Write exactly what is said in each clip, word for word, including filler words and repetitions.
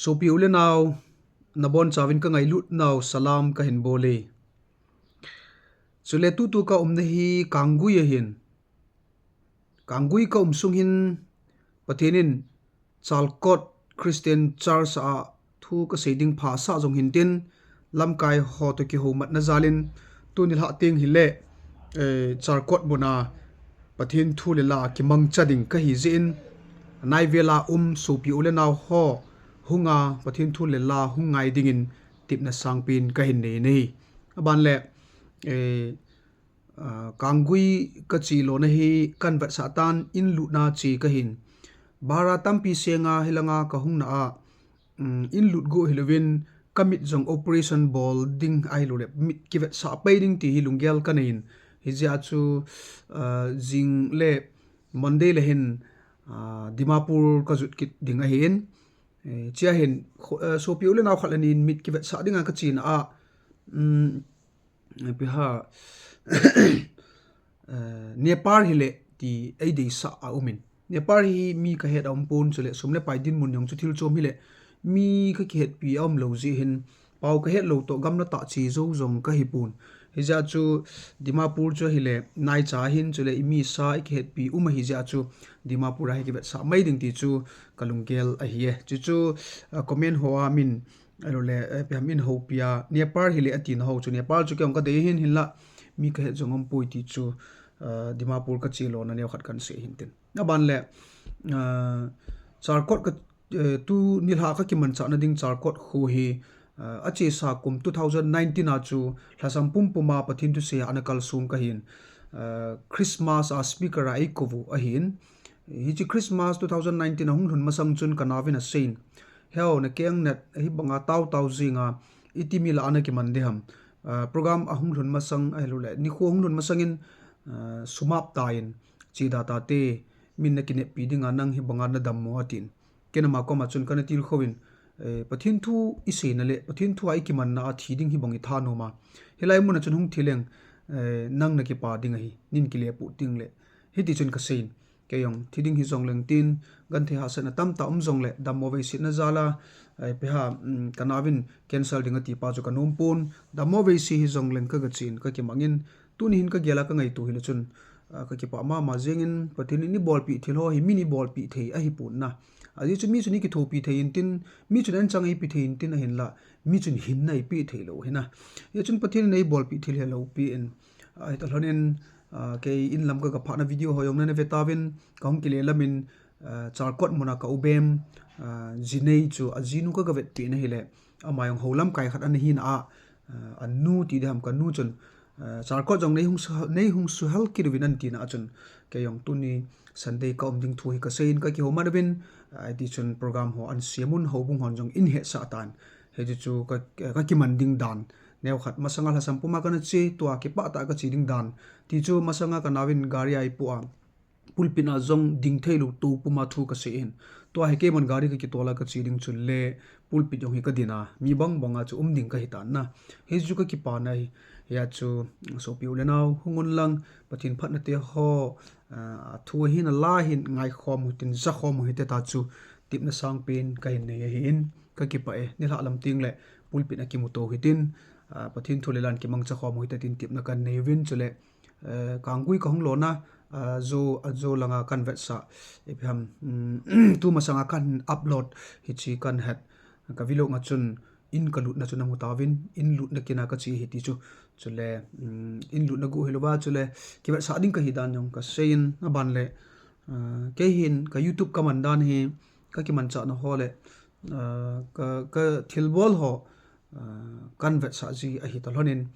Sopi u le nau, nabonchauvin kangailut nau salam kahin bol e. Chule tutu kaumna hi Kanggui ahin. Kanggui kaum sung hin Pathen in Chalkot Christian Church a thu kasei ding phasah jong hintin, lamkai ho toh kihoumatna jalin, tuni lhah teng hile, eh, Chalkot muna Pathen thu le la kimangcha ding kahi jeh in, naivel a um sopi u le nau ho hunga Pathen thu le la hung ngai dingin tipna sangpen kahin nei ahi. Aban le, eh, ah, Kanggui kache lona hi kan vetsah tan, in lutna che kahin. Bara tampi senga hilanga kahungna a, um, in lut go hilouvin kamit jong operation bol ding ahilou le mit kivetsah pai ding ti hi lunggel kanei in. Hijeh a chu, ah, jing le Monday le hin, ah, Dimapur kajot kit ding ahin. Eh, chia hin, kho-, eh, sopi u le nau khat le ni in mit kivetsah dinga kachena a, um, ipi ham, eh, Nepal hile ti eideisah a umin. Nepal hi mi kahet a um pon chule sum le pai dinmun jong chu thil chom hile mi kakihetpi a um lou jeh hin pao kahet lou toh gamla tah che jou jong kahi pon. Hijeh a chu Dimapur chu ahile naicha ahin chule imi sa ikihetpi um ahi jeh a chu Dimapur a hi kivetsah mai ding ti chu kalunggel ahi e. Chuchu, ah, comment ho a min, ahilou le, eh, ipi ham in houpi a, Nepal hile atina ho chu Nepal chu kei jong kadei ahin hinla mi kahet jong um poi ti chu, ah, Dimapur kache lona neokhat kan sei hintin. Aban le, ah, Chalkot ka, eh, tuni lha kakimanchahna ding Chalkot kho hi, ah, achesa kum two thousand nineteen a chu lhasam pumpum a Pathen thusei a ana kalsong kahin, ah, Christmas a speaker a eikou u ahin. Hiche Christmas two thousand nineteen a hung lhun masang chun kanaovin aseiyin, "Heo, nakeng nat ahibanga taotao jinga, iti mi lah a nakiman ding ham? Ah, program ahung lhun masang ahilou le nikho hung lhun masangin, ah, sum ap tan, che da tate, min nakineppi dinga nang hibanga nadammo," atin. Ken ama koma chun kana tilkhouvin, eh, Pathen thu iseina le Pathen thu a ikimanna a thi ding hibang itha nom a, hilai muna chun hung thi leng, eh, nang nakipa ding ahi, nin kile put ding le, hiti chun kaseiyin. Kei jong thi ding hijongleng tin, genthei hahsatna tamtah um jongle, dammo veisetna jal a, eh, ipi ham, um, kanaovin cancel ding ati pa chu kanom pon, dammo veise hijongleng kagachen, kakimangin, tuni hin kagel a kangaito hile chun, ah, kakipah mama jengin, Pathen in eibolpeh thil ho hi min eibolpeh thei ahipon na. Ajeh chu mi chun eikithopi thei intin, mi chun anchang eipe thei intin ahinla, mi chun hinna eipe thei lou hina. Hijeh chun Pathen in eibolpeh thil hi aloupi in, ah, hitalhon in, ah, kei in lam kagaphahna video ho jong nana ve tauvin, kahung kile lamin, ah, Chalkot muna ka u Bem, ah, jinei chu ajinu kagavetpeh na hile, ama jong hou lamkai khat ana hina a, ah, anu ti ding ham kanu chun, ah, Chalkot jong neihung su-, neihung suhel kit uvin atina a chun, kei jong tuni Sunday kaum ding thu hi kaseiyin kakihoumat uvin, ah, hiti chun program ho ana sem un houbung hon jong in hetsah tan. Hiti chu ka, kakiman ding dan. Neokhat masanga lhasam puma kana che, tua kipah tah a kache ding dan. Ti chu masanga kanaovin gari a eipoh a, pulpit a jong ding theilou tou puma thu kaseiyin. Tua hi keiman gari kakitol a kache ding chun le pulpit jong hi kadin a, mi bangbang a chu um ding kahitan na. Hichu kakipana ahi. Hijeh a chu sopi u le nau, hung un lang, Pathen phatna te ho, ah, thu ahin ala hin ngaikhom u hitin, jakhom u hite ti chu tipna sangpen kahin nei ahin, kakipah e, nilhah lam teng le pulpit a kimuto u hitin, ah, Pathen thu le la in kimangcha khom u hite tin tipna kahin nei uvin chule, eh, Kanggui kahung lona, ah, jo, ajo langa kan vetsah, ipi ham, um, tumasanga kan upload, hiche kan het, ka vlog a chun in kalutna chu namu tauvin, in lutna kin a kache ahi ti chu, chule, um, in lutna go hilouva, chule kivetsah ding kahi dan jong kaseiyin, aban le, ah, kei hin ka YouTube kaman dan hi, kakimanchahna ho le, ah, ka, kathilbol ho, ah, kan vetsah ji ahitalhon in,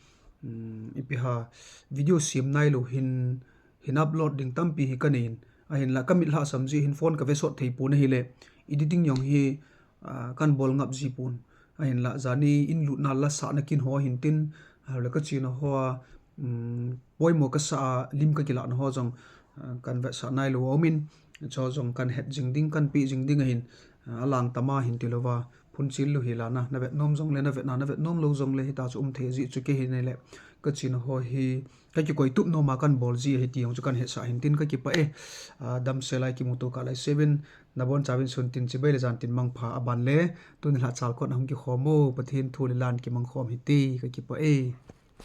um, ipi ham video sem nailou hin, hin upload ding tampi hi kaneiyin, ahinla kamit lhahsam jeh hin phone kave sot thei pon ahile, editing jong hi, ah, kan bol ngap ji pon. Ahinla jani in lutna lasahna kin ho hintin, ahile kachena ho a, um, poimo kasah a lim kakilahna ho jong, ah, kan vetsah nailou aumin, chu jong kan het jing ding, kan pe jing ding ahin, ah, alang tama hin tilouva, phunchil lou hi lana, navet nom jongle, navet na, navet nom lou jongle, hita chu um thei ji chu kei hi nei le. Kachena ho hi, kakikoi tup nom a kan bol ji ahi ti jong chu kan hetsah hin tin kakipah e. Ah, damsel a kimuto kah lai seuvin, nabonchauvin sun tin chibai le jan tin mangpha, aban le, tuni lhachal kon ahung kikhom u, Pathen thu le lan kimang khom hite, kakipah e.